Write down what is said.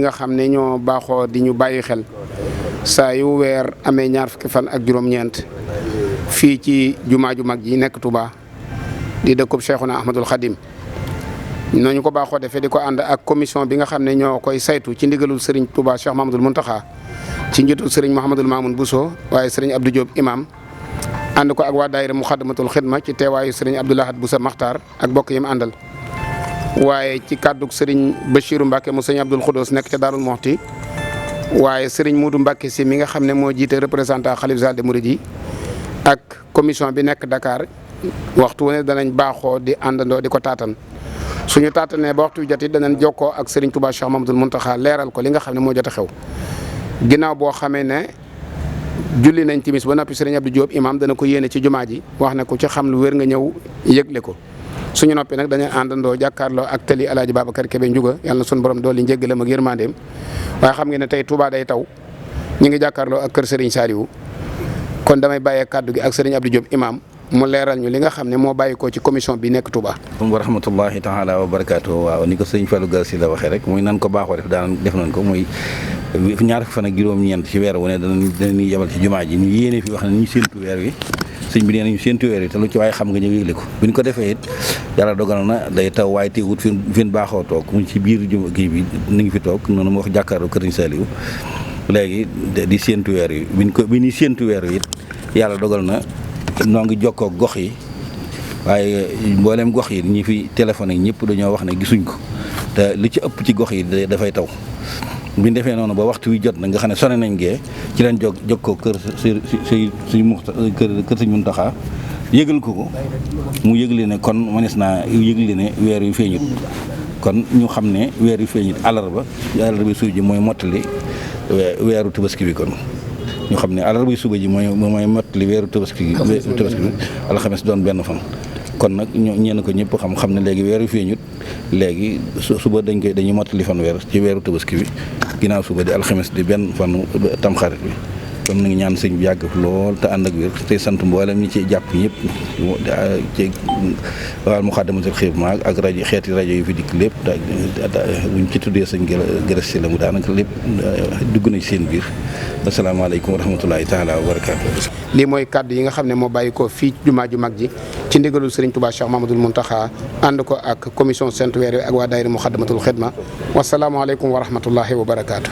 nga xam ne ñoo baaxoo di ñu bàyyi xel saa yu weer amee ñaar fukki fan ak juróom-ñeent fii ci jumaa ju mag ji nekk Touba di dëkkub Cheikhuna Ahmadul Khadim nooñu ko baaxoo defee di ko ànd ak commission bi nga xam ne ñoo koy saytu ci ndigalul Serigne Touba Cheikh Mahamadul Muntaxa ci njiitul Serigne Mouhamadul Mamoun Bousso waaye Serigne Abdou Diop imam ànd ko ak waa daayira Muxaddamatul Xidma ci teewaayu Serigne Abdoulahad Bousso Makhtar ak bokk yi mu àndal. waaye ci kàddug Serigne Bachirou Mbacke mu Serigne Abdoul Khoudous nekk ca Darou Mokhti waaye Serigne Moudou Mbacke si mi nga xam ne moo jiite représentant xalif général des mourides yi ak commission bi nekk Dakar waxtu wu ne danañ baaxoo di àndandoo di ko taatan suñu taatanee ba waxtu jot it danañ jokkoo ak Serigne Touba Cheikh Mamadou Mountakha leeral ko li nga xam ne moo jot a xew ginnaaw boo xamee ne julli nañ timis ba noppi Serigne Abdou Diop imam dana ko yéene ci jumaa ji wax ne ku ci xam lu wér nga ñëw yëgle ko. suñu noppi nag dañuy àndandoo jàkkaarloo ak tali El Hadj Babacar Kébé Ndiouga yàlla na suñu borom doole njéggalam ak yërmandeem waaye xam ngeen ne tey Touba day taw ñu ngi jàkkaarloo ak kër Serigne Saliou kon damay bàyyee kàddu gi ak Serigne Abdou Diop imam mu leeral ñu li nga xam ne moo bàyyi ko ci commission bi nekk Touba. wa rahmatullahi taala wa barakaatu waaw ni ko sëñ Fallou Gassi la waxee rek muy nan ko baaxoo def nañ ko muy ñaar fan ak juróom-ñeent ci weer wu ne danañuy yebal ci jumaa ji ñu yéene fi wax ne ñu séntu weer wi sëñ bi nee nañu séntu weer wi te lu ci waaye xam nga ñëw yëgle ko bu ñu ko defee it yàlla dogal na day taw waaye teewut fi baaxoo toog mu ci biir kii bi ni ngi fi toog noonu mu wax jàkkaarloo kër Sëñ Saliou léegi di séntu weer wi bi ñuy séntu weer wi it yàlla dogal na noo ngi jokkoo gox yi waaye mboolem gox yi ñi fi téléphone yi ñëpp dañoo wax ne gisuñ ko te li ci ëpp ci gox yi dafay taw bi ñu defee noonu ba waxtu wi jot na nga xam ne sone nañ gee ci leen jokkoo kër Sëñ Muntaxa yëgal ko mu yëgle ne kon manes naa yëgle ne weer yu feeñut kon ñu xam ne weer yu feeñut àllarba suuf ji mooy mottali weeru tabaski bi kon ñu xam ne àllarba suba ji mooy mottali weeru tabaski bi alxames doon benn fan kon nag ñenn ko ñëpp xam ne léegi weer yu feeñut léegi suba dañuy mottali fan weer ci weeru tabaski bi ginnaaw suba di alxames di benn fanu tamxarit bi kon na ngi ñaan sëñ bi yàgg lool te ànd ak wér te sant mboolem ñi ci jàpp ñëpp ci wàllu Muxaddamatul Xidma ak rajo xeeti rajo yi fi dikk lépp buñ ci tuddee sëñ Gërës si la mu daanaka lépp dugg na ci seen biir asalaamaaleykum wa rahmatulahi taala wa barakaatu. lii mooy kàddu yi nga xam ne moo bàyyi ko fii jumaa ju mag ji ci ndigalul Serigne Touba Cheikh Mamadou Mountakha ànd ko ak commission séntu weer wi ak waa daayira Muxaddamatul Xidma wasalaamaaleykum wa rahmatulahi wa barakaatu.